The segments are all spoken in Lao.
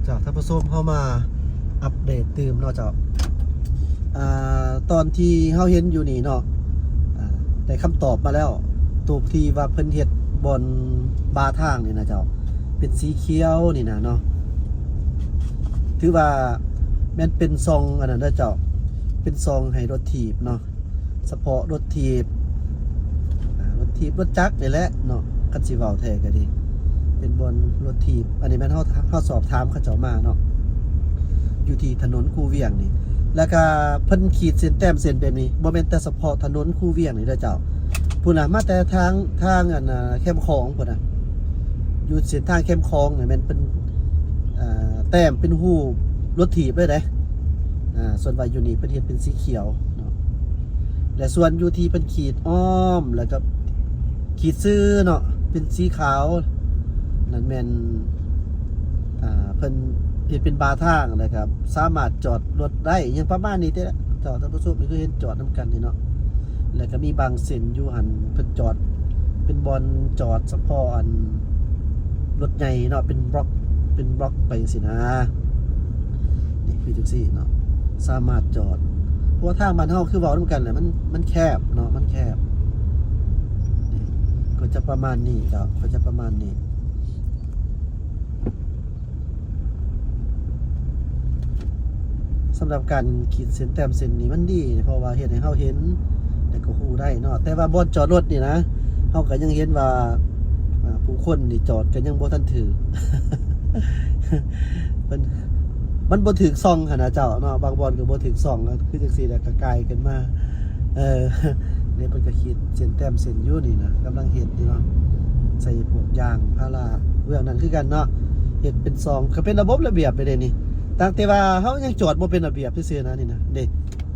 ເຈົ້າ ທ່ານຜູ້ຊົມ ເຮົາມາອັບເດດຕື່ມເນາະເຈົ້າ. ອ່າ ຕອນທີ່ເຮົາເຫັນຢູ່ນີ້ເນາະ ອ່າ ໄດ້ຄຳຕອບມາແລ້ວ ໂຕທີ່ວ່າເພິ່ນເຮັດບ່ອນບາທາງນີ້ນະເຈົ້າ ເປັນສີຂຽວນີ້ນະເນາະ ຖືວ່າແມ່ນເປັນຊ່ອງອັນນັ້ນເດີເຈົ້າ ເປັນຊ່ອງໃຫ້ລົດຖີບເນາະ. ສະເພາະລົດຖີບ ອ່າ ລົດຖີບ ລົດຈັກນີ້ແຫຼະເນາະ ຄັນຊິເວົ້າແທ້ກໍດີ ເປັນບ່ອນລົດຖີບ. ອັນນີ້ແມ່ນເຮົາ ເຮົາສອບຖາມເຂົາເຈົ້າມາເນາະ ຢູ່ທີ່ຖະໜົນຄູວຽງນີ້ ແລ້ວກໍເພິ່ນຂີດເສັ້ນແຕ້ມເສັ້ນແບບນີ້ ບໍ່ແມ່ນແຕ່ສະເພາະຖະໜົນຄູວຽງນີ້ເດີເຈົ້າ ພຸ້ນນະ ມາແຕ່ທາງ ທາງອັນ ອ່າ ແຄມຂອງພຸ້ນນະ ຢູ່ເສັ້ນທາງແຄມຂອງນີ້ແມ່ນເພິ່ນ ອ່າ ແຕ້ມເປັນຮູບລົດຖີບເລີຍເດ້. ອ່າ ສ່ວນວ່າຢູ່ນີ້ເພິ່ນເຮັດເປັນສີຂຽວເນາະ ແລະ ສ່ວນຢູ່ທີ່ເພິ່ນຂີດອ້ອມ ແລ້ວກໍຂີດຊື່ເນາະ ເປັນສີຂາວ ນັ້ນແມ່ນ ອ່າ ເພິ່ນເຮັດເປັນບາທາງ ແລ້ວກໍສາມາດຈອດລົດໄດ້ ຫຍັງປະມານນີ້ເດ້ເຈົ້າ. ທ່ານຜູ້ຊົມ ນີ້ຄືເຫັນຈອດນຳກັນນີ້ເນາະ ແລ້ວກໍມີບາງເສັ້ນຢູ່ຫັ້ນ ເພິ່ນຈອດເປັນບ່ອນຈອດສະເພາະອັນ ລົດໃຫຍ່ເນາະ ເປັນບລັອກ ເປັນບລັອກໄປຈັ່ງຊີ້ນະ. ນີ້ຄືຈັ່ງຊີ້ເນາະ ສາມາດຈອດ ເພາະວ່າທາງບ້ານເຮົາຄືເວົ້ານຳກັນແຫຼະ ມັນ ມັນແຄບເນາະ ມັນແຄບ. ນີ້ກໍຈະປະມານນີ້ເຈົ້າ ກໍຈະປະມານນີ້. ສຳລັບການຂີດເສັ້ນແຕ້ມເສັ້ນນີ້ມັນດີ ເພາະວ່າເຮັດໃຫ້ເຮົາເຫັນ ແລ້ວກໍຮູ້ໄດ້ເນາະ. ແຕ່ວ່າບ່ອນຈອດລົດນີ້ນະ ເຮົາກໍຍັງເຫັນວ່າ ອ່າ ຜູ້ຄົນນີ້ຈອດກໍຍັງບໍ່ທັນຖືກ ເພິ່ນ ມັນບໍ່ຖືກຊ່ອງຫັ້ນນະເຈົ້າເນາະ ບາງບ່ອນກໍບໍ່ຖືກຊ່ອງ ຄືຈັ່ງຊີ້ແຫຼະ ກໍກາຍຂຶ້ນມາ. ເອີ ນີ້ເພິ່ນກໍຂີດເສັ້ນແຕ້ມເສັ້ນຢູ່ນີ້ນະ ກຳລັງເຮັດຢູ່ເນາະ ໃສ່ພວກຢາງພາລາເບື້ອງນັ້ນຄືກັນເນາະ ເຮັດເປັນຊ່ອງ ກໍເປັນລະບົບລະບຽບໄປເດ້ນີ້. ຕັ້ງແຕ່ວ່າເຮົາຍັງຈອດບໍ່ເປັນລະບຽບຊື່ໆນະ ນີ້ນະ ເດ້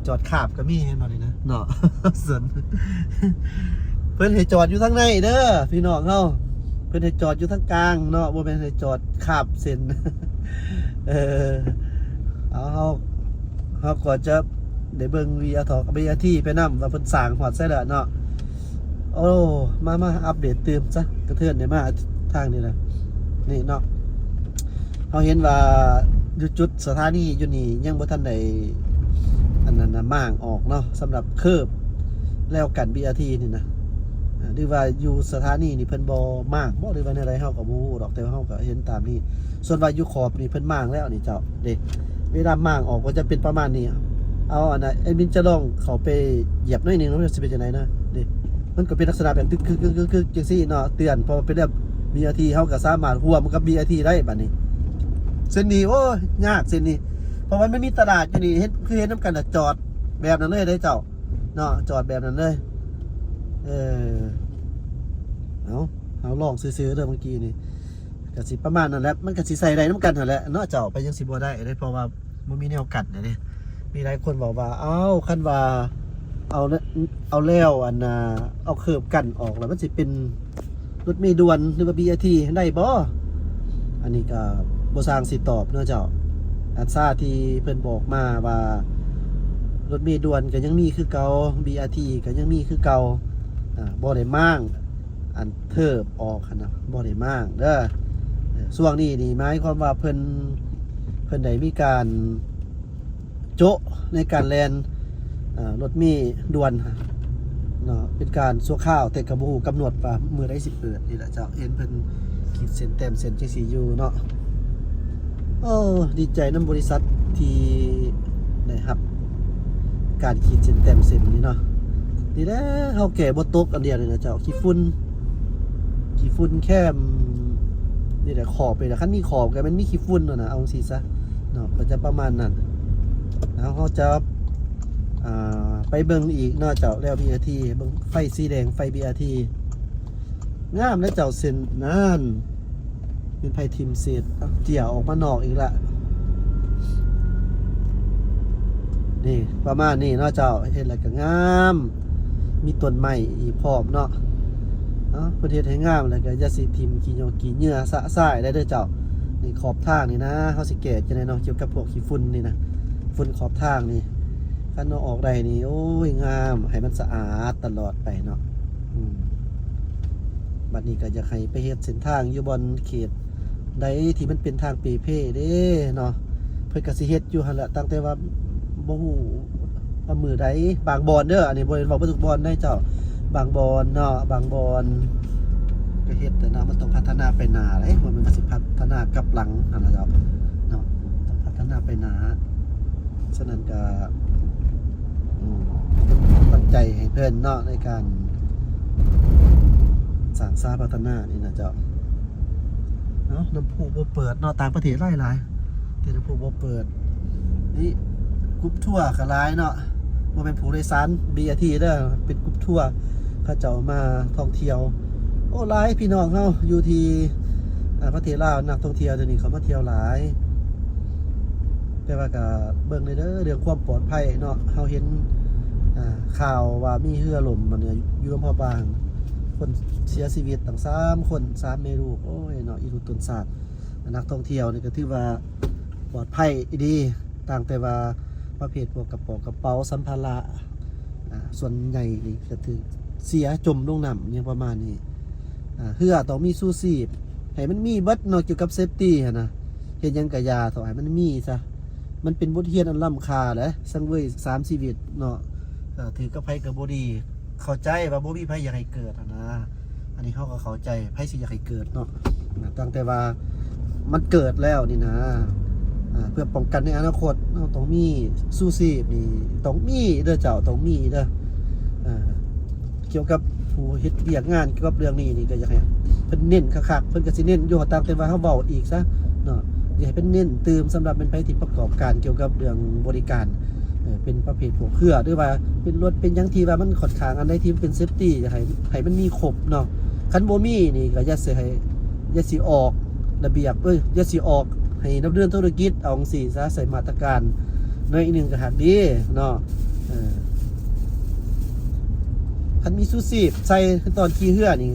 ຈອດຄາບກໍມີ ເຫັນບໍ່ນີ້ນະເນາະ ເພິ່ນໃຫ້ຈອດຢູ່ທາງໃນເດີພີ່ນ້ອງເຮົາ ເພິ່ນໃຫ້ຈອດຢູ່ທາງກາງເນາະ ບໍ່ແມ່ນໃຫ້ຈອດຄາບເສັ້ນ. ເອີ ເອົາ ເຮົາ ເຮົາກໍຈະໄດ້ເບິ່ງວີອາ ທອກ ວີອາທີ ໄປນຳ ວ່າເພິ່ນສ້າງຮອດໃສແລ້ວເນາະ. ໂອ້ ມາ ມາອັບເດດຕື່ມຊະ ກະເທີນໄດ້ມາທາງນີ້ລະ ນີ້ເນາະ ເຮົາເຫັນວ່າຢູ່ຈຸດສະຖານີຢູ່ນີ້ຍັງບໍ່ທັນໄດ້ ອັນນັ້ນນະ ມ້າງອອກເນາະ ສຳລັບເຄີບແລວກັນ ບີອາທີ ນີ້ນະ ອ່າ ຫຼືວ່າຢູ່ສະຖານີນີ້ເພິ່ນບໍ່ມ້າງບໍ ຫຼືວ່າແນວໃດ ເຮົາກໍບໍ່ຮູ້ດອກ ແຕ່ວ່າເຮົາກໍເຫັນຕາມນີ້. ສ່ວນວ່າຢູ່ຂອບນີ້ເພິ່ນມ້າງແລ້ວນີ້ເຈົ້າ ເດ້ ເວລາມ້າງອອກກໍຈະເປັນປະມານນີ້. ເອົາ ອັນນ່າ ແອດມິນຈະລອງເຂົ້າໄປຢຽບໜ້ອຍໜຶ່ງເນາະ ວ່າຊິເປັນຈັ່ງໃດນະ ເດ້ ມັນກໍເປັນລັກສະນະແບບຕຶກໆໆໆ ຈັ່ງຊີ້ເນາະ ເຕືອນ ເພາະວ່າເປັນແບບ ບີອາທີ ເຮົາກໍສາມາດຮ່ວມກັບ ບີອາທີ ໄດ້ບາດນີ້. ເສັ້ນນີ້ ໂອ້ຍ ຍາກເສັ້ນນີ້ ເພາະວ່າມັນມີຕະຫຼາດຢູ່ນີ້ ເຫັນ ຄືເຫັນນຳກັນນະ ຈອດແບບນັ້ນເລີຍເດ້ເຈົ້າເນາະ ຈອດແບບນັ້ນເລີຍ. ເອີ ເອົາ ເຮົາລອງຊື່ໆເດີ ເມື່ອກີ້ນີ້ ກະຊິປະມານນັ້ນແຫຼະ ມັນກະຊິໃສ່ໄດ້ນຳກັນຫັ້ນແຫຼະເນາະເຈົ້າ ໄປຍັງຊິບໍ່ໄດ້ເດ້ ເພາະວ່າບໍ່ມີແນວກັນເດ້. ມີຫຼາຍຄົນເວົ້າວ່າ ເອົ້າ ຄັນວ່າເອົາ ເອົາແລ້ວ ອັນນ່າ ເອົາເຄີບກັ້ນອອກແລ້ວ ມັນຊິເປັນລົດເມດ່ວນ ຫຼືວ່າ ບີອາທີ ໄດ້ບໍ່? ອັນນີ້ກະບໍ່ຊ່າງຊິຕອບເນາະເຈົ້າ. ອັນຊາທີ່ເພິ່ນບອກມາວ່າ ລົດເມດ່ວນກະຍັງມີຄືເກົ່າ ບີອາທີ ກະຍັງມີຄືເກົ່າ ອາ ບໍ່ໄດ້ມ້າງ ອັນເທີບອອກຫັ້ນນະ ບໍ່ໄດ້ມ້າງເດີ. ເອີ ຊ່ວງນີ້ນີ້ໝາຍຄວາມວ່າເພິ່ນ ເພິ່ນໄດ້ມີການໂຈະໃນການແລ່ນ ເອີ ລົດເມດ່ວນເນາະ ເປັນການຊົ່ວຄາວ ແຕ່ກໍບໍ່ຮູ້ກຳນົດວ່າມື້ໃດຊິເປີດ. ນີ້ແຫຼະເຈົ້າ ເຫັນເພິ່ນຂີດເສັ້ນແຕ້ມເສັ້ນຈັ່ງຊີ້ຢູ່ເນາະ. ໂອ້ ດີໃຈນຳບໍລິສັດທີ່ໄດ້ຮັບການຂີດເສັ້ນແຕ້ມເສັ້ນນີ້ເນາະ. ນີ້ແຫຼະ ເຮົາແກ້ບໍ່ຕົກອັນດຽວນີ້ນະເຈົ້າ ຂີ້ຝຸ່ນ ຂີ້ຝຸ່ນແຄມ ນີ້ແຫຼະ ຂອບນີ້ແຫຼະ ຄັນມີຂອບກໍແມ່ນມີຂີ້ຝຸ່ນຫັ້ນນະ ເອົາຈັ່ງຊີ້ຊະເນາະ ກໍຈະປະມານນັ້ນ. ແລ້ວເຮົາຈະ ອ່າ ໄປເບິ່ງອີກເນາະເຈົ້າ ແລ້ວ ບີອາທີ ເບິ່ງໄຟສີແດງ ໄຟ ບີອາທີ ງາມເດ້ເຈົ້າ ເສັ້ນນັ້ນ ແມ່ນໃຜຖິ້ມເສດ ເອົາ ເຈ້ຍອອກມານອກອີກລະ. ນີ້ ປະມານນີ້ເນາະເຈົ້າ ເຮັດແລ້ວກໍງາມ ມີຕົ້ນໄມ້ອີກພ້ອມເນາະ. ເອົາ ເພິ່ນເຮັດໃຫ້ງາມແລ້ວກໍຢ່າຊິຖິ້ມຂີ້ຫຍ້ອກຂີ້ເຫຍື້ອຊະຊາຍໄດ້ເດີເຈົ້າ. ນີ້ຂອບທາງນີ້ນະ ເຮົາຊິແກ້ຈັ່ງໃດເນາະ ກ່ຽວກັບພວກຂີ້ຝຸ່ນນີ້ນະ ຝຸ່ນຂອບທາງນີ້ ຄັນເອົາອອກໄດ້ນີ້ ໂອ້ຍ ງາມ ໃຫ້ມັນສະອາດຕະຫຼອດໄປເນາະ. ອືມ ບັດນີ້ກໍຢາກໃຫ້ໄປເຮັດເສັ້ນທາງຢູ່ບ່ອນເຂດ ໃດທີ່ມັນເປັນທາງເປ່ເພເດ້ເນາະ ເພິ່ນກໍຊິເຮັດຢູ່ຫັ້ນແຫຼະ ຕັ້ງແຕ່ວ່າບໍ່ຮູ້ວ່າມື້ໃດ ບາງບ່ອນເດີ ອັນນີ້ບໍ່ແມ່ນເວົ້າເບິດທຸກບ່ອນໃດເຈົ້າ ບາງບ່ອນເນາະ ບາງບ່ອນກໍເຮັດແຕ່ນະ ມັນຕ້ອງພັດທະນາໄປໜ້າເດ້ ບໍ່ແມ່ນວ່າຊິພັດທະນາກັບຫຼັງຫັ້ນນະເຈົ້າເນາະ ຕ້ອງພັດທະນາໄປໜ້າ. ສະນັ້ນກະ ອືມ ກຳລັງໃຈໃຫ້ເພິ່ນເນາະ ໃນການສ້າງສາພັດທະນານີ້ນະເຈົ້າ. ເອົາ ນ້ຳພຸບໍ່ເປີດເນາະ ຕ່າງປະເທດຫຼາຍໆ ແຕ່ນ້ຳພຸບໍ່ເປີດ. ນີ້ ກຣຸບທົວກະຫຼາຍເນາະ ບໍ່ແມ່ນຜູ້ໂດຍສານ ບີເອທີ ເດີ ເປັນກຣຸບທົວ ເຂົາເຈົ້າມາທ່ອງທ່ຽວ. ໂອ້ ຫຼາຍພີ່ນ້ອງເຮົາຢູ່ທີ່ ອາ ປະເທດລາວ ນັກທ່ອງທ່ຽວດຽວນີ້ເຂົາມາທ່ຽວຫຼາຍ ແຕ່ວ່າກະເບິ່ງແດ່ເດີ ເລື່ອງຄວາມປອດໄພເນາະ ເຮົາເຫັນ ອາ ຂ່າວວ່າມີເຮືອລົ້ມ ອັນນີ້ ຢູ່ອຳເພີບາງ ຄົນເສຍຊີວິດຕັ້ງສາມຄົນ ສາມແມ່ລູກ ໂອ້ຍເນາະ ອີລຸຕົນຊາດ. ນັກທ່ອງທ່ຽວນີ້ກໍຖືວ່າປອດໄພອີ່ຫຼີ ຕ່າງແຕ່ວ່າປະເພດພວກກະເປົາ ກະເປົາ ສຳພາລະ ອາ ສ່ວນໃຫຍ່ນີ້ກໍຖືກເສຍຈົມລົງນ້ຳ ຫຍັງປະມານນີ້. ອາ ເຮືອຕ້ອງມີຊູຊີບ ໃຫ້ມັນມີເບິດເນາະ ກ່ຽວກັບເຊຟຕີຫັ້ນນະ ເຮັດຫຍັງກະຢ່າ ຕ້ອງໃຫ້ມັນມີຊະ ມັນເປັນບົດຮຽນອັນລ້ຳຄ່າແຫຼະ ສັງເຫວີຍສາມຊີວິດເນາະ ຖືກັບໃຜກໍບໍ່ດີ. ເຂົ້າໃຈວ່າບໍ່ມີໃຜຢາກໃຫ້ເກີດຫັ້ນນະ ອັນນີ້ເຮົາກໍເຂົ້າໃຈ ໃຜຊິຢາກໃຫ້ເກີດເນາະ ຕັ້ງແຕ່ວ່າມັນເກີດແລ້ວນີ້ນະ ອາ ເພື່ອປ້ອງກັນໃນອະນາຄົດ ເຮົາຕ້ອງມີຊູຊີບນີ້ ຕ້ອງມີເດີເຈົ້າ ຕ້ອງມີເດີ. ອາ ກ່ຽວກັບຜູ້ເຮັດວຽກງານກ່ຽວກັບເລື່ອງນີ້ນີ້ ກໍຢາກໃຫ້ເພິ່ນເນັ້ນຄັກໆ ເພິ່ນກໍຊິເນັ້ນຢູ່ ຕ່າງແຕ່ວ່າເຮົາເວົ້າອີກຊະເນາະ ຢາກໃຫ້ເພິ່ນເນັ້ນຕື່ມ ສຳລັບແມ່ນໃຜທີ່ປະກອບການກ່ຽວກັບເລື່ອງບໍລິການ ເອີ ເປັນປະເພດພວກເຮືອ ຫຼືວ່າເປັນລົດເປັນຫຍັງທີ່ວ່າມັນຂ້ອນຂ້າງ ອັນໃດທີ່ມັນເປັນເຊຟຕີ ຢາກໃຫ້ ໃຫ້ມັນມີຄົບເນາະ ຄັນບໍ່ມີນີ້ກໍຢ່າຊິໃຫ້ ຢ່າຊິອອກລະບຽບ ເອີ ຢ່າຊິອອກໃຫ້ດຳເນີນທຸລະກິດ ເອົາຈັ່ງຊີ້ຊະ ໃສ່ມາດຕະການໜ້ອຍໜຶ່ງກໍຫາກດີເນາະ. ເອີ ຄັນມີຊູຊີບໃສ່ຕອນຂີ່ເຮືອນີ້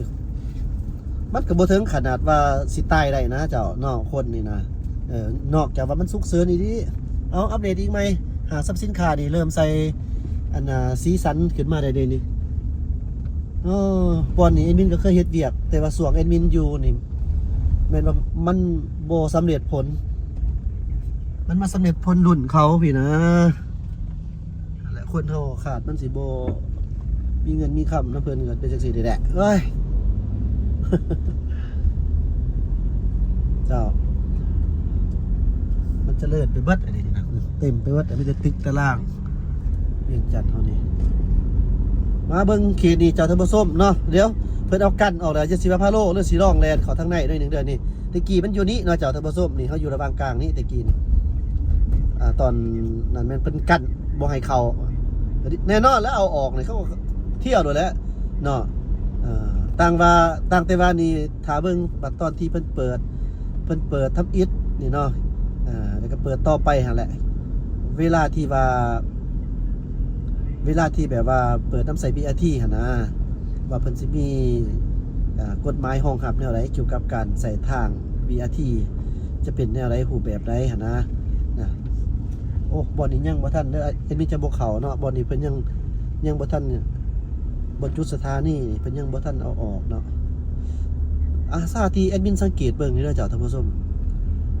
ມັນກໍບໍ່ເຖິງຂະໜາດວ່າຊິຕາຍໄດ້ນະເຈົ້າເນາະ ຄົນນີ້ນະ ເອີ ນອກຈາກວ່າມັນສຸກເສີນອີ່ຫຼີ. ເອົາ ອັບເດດອີກໃໝ່ ຫ້າງສັບສິນຄ້ານີ້ເລີ່ມໃສ່ ອັນນ່າ ສີສັນຂຶ້ນມາໄດ້ເດນີ້. ເອີ ບ່ອນນີ້ແອດມິນກໍເຄີຍເຮັດວຽກ ແຕ່ວ່າຊ່ວງແອດມິນຢູ່ນີ້ ແມ່ນວ່າມັນບໍ່ສຳເລັດຜົນ ມັນມາສຳເລັດຜົນລຸ້ນເຂົາພີ້ນະ. ຫັ້ນແຫຼະ ຄົນເຮົາຄາດມັນຊິບໍ່ມີເງິນມີຄຳນຳເພິ່ນ ກໍເປັນຈັ່ງຊີ້ນີ້ແຫຼະ ເອີຍ ເຈົ້າ ມັນຈະເລີດໄປເບິດອັນນີ້ນະ ເຕັມໄປເບິດ ມີແຕ່ຕຶກຕາລາງ ວຽງຈັນເຮົານີ້. ມາເບິ່ງເຂດນີ້ເຈົ້າທ່ານຜູ້ຊົມເນາະ ດຽວເພິ່ນເອົາກັ້ນອອກແລ້ວ ຈະຊິວ່າພາໂລ ຫຼືຊິລອງແລ່ນເຂົ້າທາງໃນໜ້ອຍໜຶ່ງເດີນີ້. ແຕ່ກີ້ມັນຢູ່ນີ້ເນາະເຈົ້າທ່ານຜູ້ຊົມ ນີ້ເຮົາຢູ່ລະຫວ່າງກາງນີ້ແຕ່ກີ້ນີ້ ອາ ຕອນນັ້ນແມ່ນເພິ່ນກັ້ນບໍ່ໃຫ້ເຂົ້າ ແນ່ນອນແລ້ວ ເອົາອອກນີ້ເຂົາກໍທ່ຽວໂລດແຫຼະເນາະ. ເອີ ຕ່າງວ່າ ຕ່າງແຕ່ວ່ານີ້ ຖ້າເບິ່ງບັດຕອນທີ່ເພິ່ນເປີດ ເພິ່ນເປີດທຳອິດນີ້ເນາະ ເອີ ແລ້ວກໍເປີດຕໍ່ໄປຫັ້ນແຫຼະ ເວລາທີ່ວ່າ ເວລາທີ່ແບບວ່າເປີດນຳໃຊ້ ບີອາທີ ຫັ້ນນະ ວ່າເພິ່ນຊິມີ ອາ ກົດໝາຍຮອງຮັບແນວໃດກ່ຽວກັບການໃຊ້ທາງ ບີອາທີ ຈະເປັນແນວໃດ ຮູບແບບໃດຫັ້ນນະ ນະ. ໂອ້ ບ່ອນນີ້ຍັງບໍ່ທັນເດີ ແອດມິນຈະບໍ່ເຂົ້າເນາະ ບ່ອນນີ້ເພິ່ນຍັງ ຍັງບໍ່ທັນ ບ່ອນຈຸດສະຖານີນີ້ເພິ່ນຍັງບໍ່ທັນເອົາອອກເນາະ. ອາ ສາທີ່ແອດມິນສັງເກດເບິ່ງນີ້ເດີເຈົ້າທ່ານຜູ້ຊົມ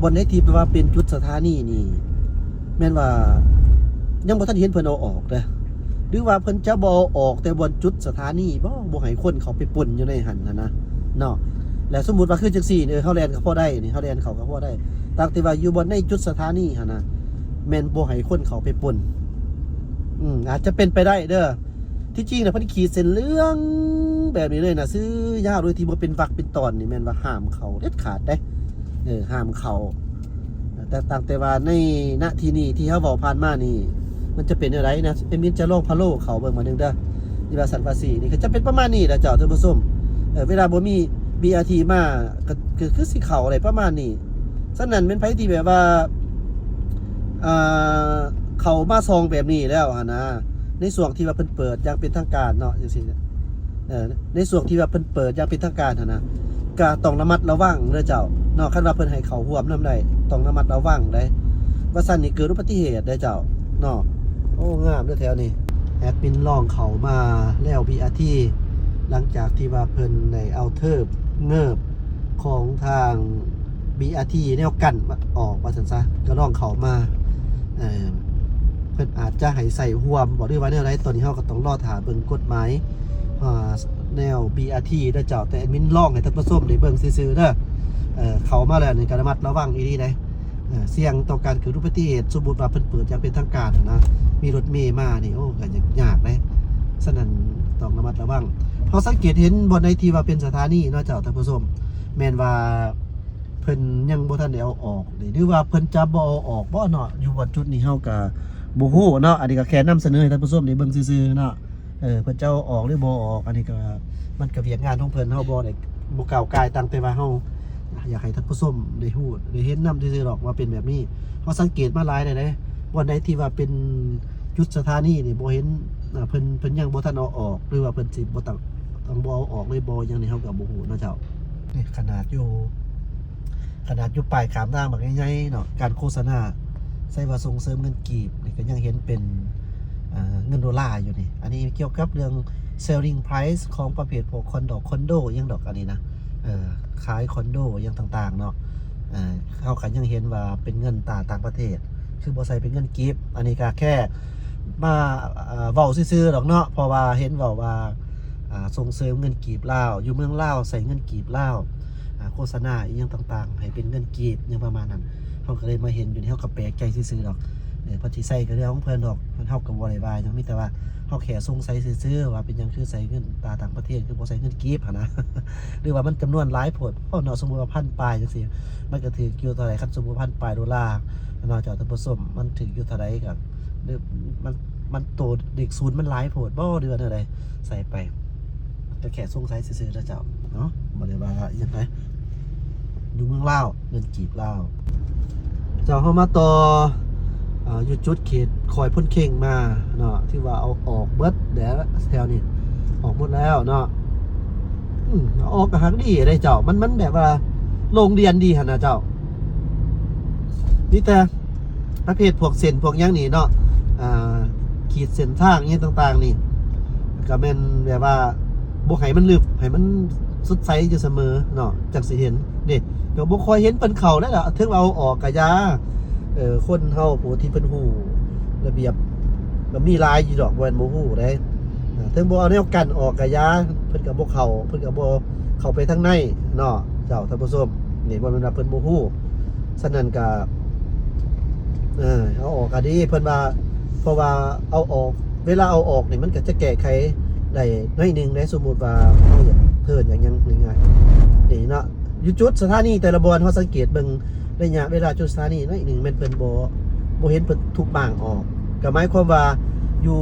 ບ່ອນໃດທີ່ແບບວ່າເປັນຈຸດສະຖານີນີ້ ແມ່ນວ່າຍັງບໍ່ທັນເຫັນເພິ່ນເອົາອອກເດ້ ຫຼືວ່າເພິ່ນຈະບໍ່ເອົາອອກແຕ່ບ່ອນຈຸດສະຖານີບໍ ບໍ່ໃຫ້ຄົນເຂົ້າໄປປົນຢູ່ໃນຫັ້ນຫັ້ນນະເນາະ. ແລະສົມມຸດວ່າຄືຈັ່ງຊີ້ນີ້ ເຮົາແລ່ນກໍພໍໄດ້ນີ້ ເຮົາແລ່ນເຂົ້າກໍພໍໄດ້ ຕ່າງແຕ່ວ່າຢູ່ບ່ອນໃນຈຸດສະຖານີຫັ້ນນະ ແມ່ນບໍ່ໃຫ້ຄົນເຂົ້າໄປປົນ ອືມ ອາດຈະເປັນໄປໄດ້ເດີ. ທີ່ຈິງນະ ເພິ່ນຂີດເສັ້ນເຫຼືອງແບບນີ້ເລີຍນະ ຊື່ຍາວໂດຍທີ່ບໍ່ເປັນວັກເປັນຕອນນີ້ ແມ່ນວ່າຫ້າມເຂົ້າເດັດຂາດເດ້ ເອີ ຫ້າມເຂົ້າ. ແຕ່ ຕ່າງແຕ່ວ່າໃນນະທີ່ນີ້ທີ່ເຮົາເວົ້າຜ່ານມານີ້ ມັນຈະເປັນແນວໃດນະ ແອດມິນຈະລອງພາໂລເຂົ້າເບິ່ງບາດໜຶ່ງເດີ ທີ່ວ່າຊັ້ນວ່າຊີ້ນີ້ ກໍຈະເປັນປະມານນີ້ແຫຼະເຈົ້າທ່ານຜູ້ຊົມ. ເອີ ເວລາບໍ່ມີ ບີອາທີ ມາ ກໍ ກໍຄືຊິເຂົ້າໄດ້ປະມານນີ້. ສະນັ້ນແມ່ນໃຜທີ່ແບບວ່າ ອ່າ ເຂົ້າມາຊ່ອງແບບນີ້ແລ້ວຫັ້ນນະ ໃນຊ່ວງທີ່ວ່າເພິ່ນເປີດຢ່າງເປັນທາງການເນາະ ຈັ່ງຊີ້ ເອີ ໃນຊ່ວງທີ່ວ່າເພິ່ນເປີດຢ່າງເປັນທາງການຫັ້ນນະ ກະຕ້ອງລະມັດລະວັງເດີເຈົ້າເນາະ. ຄັນວ່າເພິ່ນໃຫ້ເຂົ້າຮ່ວມນຳໄດ້ ຕ້ອງລະມັດລະວັງເດ້ ວ່າຊັ້ນນີ້ເກີດອຸບັດຕິເຫດເດ້ເຈົ້າເນາະ. ໂອ້ ງາມເດີແຖວນີ້. ແອດມິນລອງເຂົ້າມາແລ້ວ ບີອາທີ ຫຼັງຈາກທີ່ວ່າເພິ່ນໄດ້ເອົາເທີບເງີບຂອງທາງ ບີອາທີແນວກັ້ນອອກວ່າຊັ້ນຊະ ກໍລອງເຂົ້າມາ ເອີ ເພິ່ນອາດຈະໃຫ້ໃຊ້ຮ່ວມບໍ່ ຫຼືວ່າແນວໃດ ຕອນນີ້ເຮົາກໍຕ້ອງລໍຖ້າເບິ່ງກົດໝາຍ ອ່າ ແນວບີອາທີເດີເຈົ້າ. ແຕ່ແອດມິນລອງໃຫ້ທ່ານຜູ້ຊົມໄດ້ເບິ່ງຊື່ໆເດີ ເອີ ເຂົ້າມາແລ້ວນີ້ກໍລະມັດລະວັງອີ່ຫຼີເດ້. ເອີ ສ່ຽງຕໍ່ການເກີດອຸບັດຕິເຫດ ສົມມຸດວ່າເພິ່ນເປີດຢ່າງເປັນທາງການຫັ້ນນະ ມີລົດເມມານີ້ ໂອ້ ກໍຍາກເດ້. ສະນັ້ນຕ້ອງລະມັດລະວັງ. ເຮົາສັງເກດເຫັນບ່ອນໃດທີ່ວ່າເປັນສະຖານີເນາະເຈົ້າ ທ່ານຜູ້ຊົມ ແມ່ນວ່າເພິ່ນຍັງບໍ່ທັນໄດ້ເອົາອອກເດ້ ຫຼືວ່າເພິ່ນຈະບໍ່ເອົາອອກບໍ່ເນາະ? ຢູ່ບ່ອນຈຸດນີ້ເຮົາກໍບໍ່ຮູ້ເນາະ ອັນນີ້ກໍແຄ່ນຳສະເໜີໃຫ້ທ່ານຜູ້ຊົມໄດ້ເບິ່ງຊື່ໆເນາະ. ເອີ ເພິ່ນຈະເອົາອອກ ຫຼືບໍ່ເອົາອອກ ອັນນີ້ກໍ ມັນກໍວຽກງານຂອງເພິ່ນ ເຮົາບໍ່ໄດ້ ບໍ່ກ້າວກ່າຍ ຕັ້ງແຕ່ວ່າເຮົາຢາກໃຫ້ທ່ານຜູ້ຊົມໄດ້ຮູ້ໄດ້ເຫັນນຳຊື່ໆດອກວ່າເປັນແບບນີ້. ເຮົາສັງເກດມາຫຼາຍແລ້ວເດ້ ບ່ອນໃດທີ່ວ່າເປັນຈຸດສະຖານີນີ້ ບໍ່ເຫັນ ອ່າ ເພິ່ນ ເພິ່ນຍັງບໍ່ທັນເອົາອອກ ຫຼືວ່າເພິ່ນຊິບໍ່ຕັ້ງ ຕ້ອງບໍ່ເອົາອອກເລີຍບໍ່ ຫຍັງນີ້ເຮົາກໍບໍ່ຮູ້ເນາະເຈົ້າ. ນີ້ຂະໜາດຢູ່ ຂະໜາດຢູ່ປ້າຍຂ້າມທາງບັກໃຫຍ່ໆເນາະ ການໂຄສະນາໃສ່ວ່າສົ່ງເສີມເງິນກີບ ນີ້ກໍຍັງເຫັນເປັນ ເອີ ເງິນໂດລາຢູ່ນີ້. ອັນນີ້ກ່ຽວກັບເລື່ອງ selling price ຂອງປະເພດພວກຄອນໂດ ຄອນໂດຫຍັງດອກ ອັນນີ້ນະ ເອີ ຂາຍຄອນໂດຫຍັງຕ່າງໆເນາະ. ເອີ ເຮົາກໍຍັງເຫັນວ່າເປັນເງິນຕາຕ່າງປະເທດ ຄືບໍ່ໃສ່ເປັນເງິນກີບ. ອັນນີ້ກໍແຄ່ມາ ເອີ ເວົ້າຊື່ໆດອກເນາະ ເພາະວ່າເຫັນເວົ້າວ່າ ອ່າ ສົ່ງເສີມເງິນກີບລາວ ຢູ່ເມືອງລາວໃຊ້ເງິນກີບລາວ ອ່າ ໂຄສະນາອີ່ຫຍັງຕ່າງໆໃຫ້ເປັນເງິນກີບ ຫຍັງປະມານນັ້ນ. ເຮົາກໍເລີຍມາເຫັນຢູ່ນີ້ ເຮົາກໍແປກໃຈຊື່ໆດອກ. ເອີ ເພິ່ນຊິໃຊ້ກໍເລື່ອງຂອງເພິ່ນດອກ ເຮົາກໍບໍ່ໄດ້ວ່າຫຍັງ ມີແຕ່ວ່າເຮົາແຄ່ສົງໄສຊື່ໆວ່າເປັນຫຍັງຄືໃຊ້ເງິນຕາຕ່າງປະເທດ ຄືບໍ່ໃຊ້ເງິນກີບຫັ້ນນະ ຫຼືວ່າມັນຈຳນວນຫຼາຍໂພດເນາະ. ສົມມຸດວ່າພັນປາຍຈັ່ງຊີ້ ມັນກໍຖືກຢູ່ເທົ່າໃດ? ຄັນສົມມຸດພັນປາຍໂດລາເນາະເຈົ້າ ທ່ານຜູ້ຊົມ ມັນຖືກຢູ່ເທົ່າໃດ? ກໍ ຫຼືມັນ ມັນໂຕເລກສູນມັນຫຼາຍໂພດບໍ່ ຫຼືວ່າແນວໃດ? ໃສ່ໄປ ກໍແຄ່ສົງໄສຊື່ໆເດີເຈົ້າເນາະ ບໍ່ໄດ້ວ່າອີ່ຫຍັງໃດ. ຢູ່ເມືອງລາວ ເງິນກີບລາວ. ເຈົ້າ ເຮົາມາຕໍ່ ເອີ ຢູ່ຈຸດເຂດຄ້ອຍໂພນເຄັງມາເນາະ ຖືວ່າເອົາອອກເບິດແລ້ວ ແຖວນີ້ອອກໝົດແລ້ວເນາະ. ອືມ ເອົາອອກກໍຮັກດີເດ້ເຈົ້າ ມັນ ມັນແບບວ່າໂລ່ງດ່ຽນດີຫັ້ນນະເຈົ້າ. ມີແຕ່ ປະເພດພວກເສັ້ນພວກຫຍັງນີ້ເນາະ ອ່າ ຂີດເສັ້ນທາງຫຍັງຕ່າງໆນີ້ ກໍແມ່ນແບບວ່າບໍ່ໃຫ້ມັນລຶບ ໃຫ້ມັນສົດໃສຢູ່ສະເໝີເນາະ ຈັ່ງຊິເຫັນເດ້. ກໍບໍ່ຄ່ອຍເຫັນເພິ່ນເຂົ້າແລ້ວລະ ເຖິງວ່າເອົາອອກກໍຢ່າ. ເອີ ຄົນເຮົາຜູ້ທີ່ເພິ່ນຮູ້ລະບຽບກໍມີຫຼາຍຢູ່ດອກ ບໍ່ແມ່ນບໍ່ຮູ້ເດ້. ເຖິງບໍ່ເອົາແນວກັ້ນອອກກໍຢ່າ ເພິ່ນກໍບໍ່ເຂົ້າ ເພິ່ນກໍບໍ່ເຂົ້າໄປທາງໃນເນາະເຈົ້າ ທ່ານຜູ້ຊົມ. ນີ້ບໍ່ແມ່ນວ່າເພິ່ນບໍ່ຮູ້ ສະນັ້ນກະ ເອີ ເອົາອອກກະດີ ເພິ່ນວ່າ ເພາະວ່າເອົາອອກ ເວລາເອົາອອກນີ້ ມັນກະຈະແກ້ໄຂໄດ້ໜ້ອຍໜຶ່ງເດ້. ສົມມຸດວ່າເຮົາຢາກເທີນ ຢາກຫຍັງງ່າຍໆ ນີ້ເນາະ ຢູ່ຈຸດສະຖານີແຕ່ລະບ່ອນ ເຮົາສັງເກດເບິ່ງໄລຍະເວລາຈຸດສະຖານີໜ້ອຍໜຶ່ງ ແມ່ນເພິ່ນບໍ່ ບໍ່ເຫັນເພິ່ນທຸບມ້າງອອກ ກະໝາຍຄວາມວ່າຢູ່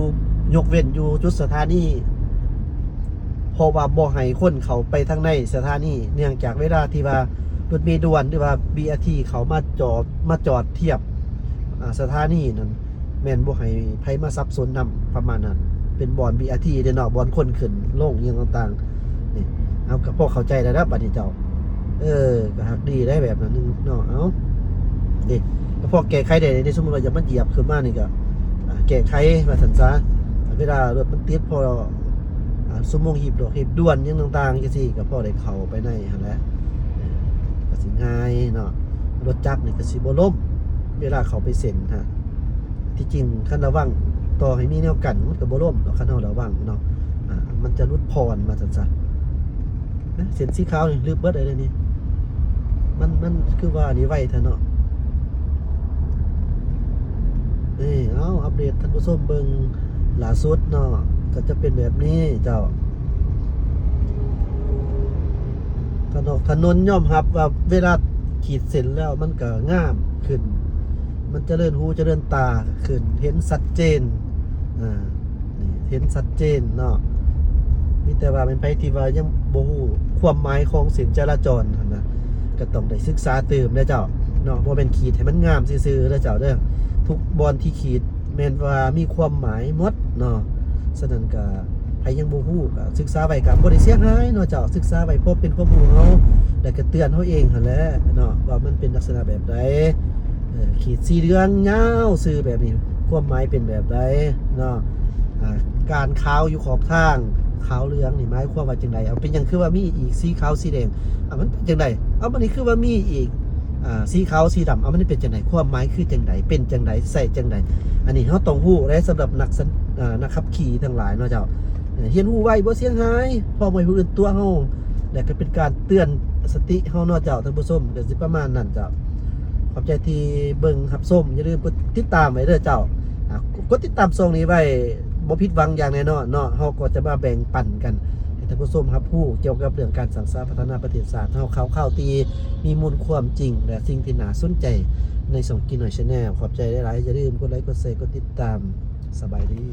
ຍົກເວັ້ນຢູ່ຈຸດສະຖານີ ເພາະວ່າບໍ່ໃຫ້ຄົນເຂົ້າໄປທາງໃນສະຖານີ ເນື່ອງຈາກເວລາທີ່ວ່າລົດເມດ່ວນ ຫຼືວ່າ ບີອາທີ ເຂົ້າມາຈອດ ມາຈອດທຽບ ອາ ສະຖານີນັ້ນ ແມ່ນບໍ່ໃຫ້ໃຜມາສັບສົນນຳ ປະມານນັ້ນ. ເປັນບ່ອນ ບີອາທີ ເດ້ເນາະ ບ່ອນຄົນຂຶ້ນລົງອີ່ຫຍັງຕ່າງໆ ນີ້ ເຮົາກໍພໍເຂົ້າໃຈແລ້ວນະ ບາດນີ້ເຈົ້າ. ເອີ ກໍຮັກດີໄດ໋ແບບນັ້ນເນາະ. ເອົາ ນີ້ ກໍພໍແກ້ໄຂໄດ້ເດ້. ສົມມຸດວ່າຢາກມາຢຽບຂຶ້ນມານີ້ກໍ ອ່າ ແກ້ໄຂວ່າຊັ້ນຊະ. ເວລາລົດມັນຕິດ ພໍ ອ່າ ຊົ່ວໂມງຮີບດ່ວນ ຮີບດ່ວນຫຍັງຕ່າງໆ ຈັ່ງຊີ້ ກໍພໍໄດ້ເຂົ້າໄປໃນຫັ້ນແຫຼະ ເອີ ກໍຊິງ່າຍເນາະ. ລົດຈັກນີ້ກໍຊິບໍ່ລົ້ມ ເວລາເຂົ້າໄປເສັ້ນຫັ້ນ. ທີ່ຈິງຄັນລະວັງ ຕໍ່ໃຫ້ມີແນວກັ້ນ ມັນກໍບໍ່ລົ້ມດອກ ຄັນເຮົາລະວັງເນາະ. ອ່າ ມັນຈະຫຼຸດຜ່ອນວ່າຊັ້ນຊະ. ເສັ້ນສີຂາວນີ້ລຶບເບິດເລີຍນີ້ ມັນ ມັນຄືວ່ານີ້ໄວແທ້ເນາະ. ນີ້ ເອົາ ອັບເດດທ່ານຜູ້ຊົມເບິ່ງລ່າສຸດເນາະ ກໍຈະເປັນແບບນີ້ເຈົ້າ. ຖະໜົນ ຖະໜົນຍອມຮັບວ່າເວລາຂີດເສັ້ນແລ້ວມັນກໍງາມຂຶ້ນ ມັນຈະເລີນຫູຈະເລີນຕາຂຶ້ນ ເຫັນຊັດເຈນ ອ່າ ນີ້ເຫັນຊັດເຈນເນາະ. ມີແຕ່ວ່າແມ່ນໃຜທີ່ວ່າຍັງບໍ່ຮູ້ຄວາມໝາຍຂອງເສັ້ນຈະລາຈອນຫັ້ນນະ ກໍຕ້ອງໄດ້ສຶກສາຕື່ມເດີເຈົ້າເນາະ. ບໍ່ແມ່ນຂີດໃຫ້ມັນງາມຊື່ໆເດີເຈົ້າເດີ. ທຸກບ່ອນທີ່ຂີດແມ່ນວ່າມີຄວາມໝາຍໝົດເນາະ. ສະນັ້ນກໍໃຜຍັງບໍ່ຮູ້ກໍສຶກສາໄວ້ ກໍບໍ່ໄດ້ເສຍຫາຍເນາະເຈົ້າ. ສຶກສາໄວ້ພໍເປັນຄວາມຮູ້ເຮົາ ແລ້ວກໍເຕືອນເຮົາເອງຫັ້ນແຫຼະເນາະ ວ່າມັນເປັນລັກສະນະແບບໃດ. ເອີ ຂີດສີເຫຼືອງຍາວຊື່ແບບນີ້ ຄວາມໝາຍເປັນແບບໃດເນາະ. ອ່າ ການຂາວຢູ່ຂອບທາງ ຂາວເຫຼືອງນີ້ໝາຍຄວາມວ່າຈັ່ງໃດ? ເອົາ ເປັນຫຍັງຄືວ່າມີອີກ ສີຂາວສີແດງ? ອ່າ ມັນເປັນຈັ່ງໃດ? ເອົາ ບັດນີ້ຄືວ່າມີອີກ ອ່າ ສີຂາວ ສີດຳ ເອົາ ມັນເປັນຈັ່ງໃດ ຄວາມໝາຍຄືຈັ່ງໃດ ເປັນຈັ່ງໃດ ໃຊ້ຈັ່ງໃດ ອັນນີ້ເຮົາຕ້ອງຮູ້ເດ້ ສຳລັບນັກສັນ ອ່າ ນັກຂັບຂີ່ທັງຫຼາຍເນາະເຈົ້າ. ຮຽນຮູ້ໄວບໍ່ເສຍຫາຍ ພ້ອມໃຫ້ຜູ້ອື່ນຕົວະເຮົາ ແລະກໍເປັນການເຕືອນສະຕິເຮົາເນາະເຈົ້າ ທ່ານຜູ້ຊົມ ກໍຊິປະມານນັ້ນເຈົ້າ. ຂອບໃຈທີ່ເບິ່ງຮັບຊົມ ຢ່າລືມກົດຕິດຕາມໄວ້ເດີເຈົ້າ. ອ່າ ກົດຕິດຕາມຊ່ອງນີ້ໄວ້ ບໍ່ຜິດຫວັງຢ່າງແນ່ນອນເນາະ. ເຮົາກໍຈະມາແບ່ງປັນກັນ ໃຫ້ທ່ານຜູ້ຊົມຮັບຮູ້ກ່ຽວກັບເລື່ອງການສ້າງສາພັດທະນາປະເທດຊາດເຮົາ ຂ່າວໆທີ່ມີມູນຄວາມຈິງ ແລະສິ່ງທີ່ໜ້າສົນໃຈໃນຊ່ອງກີນ້ອຍ Channel. ຂອບໃຈຫຼາຍໆ ຢ່າລືມກົດໄລ ກົດແຊ ກົດຕິດຕາມ. ສະບາຍດີ.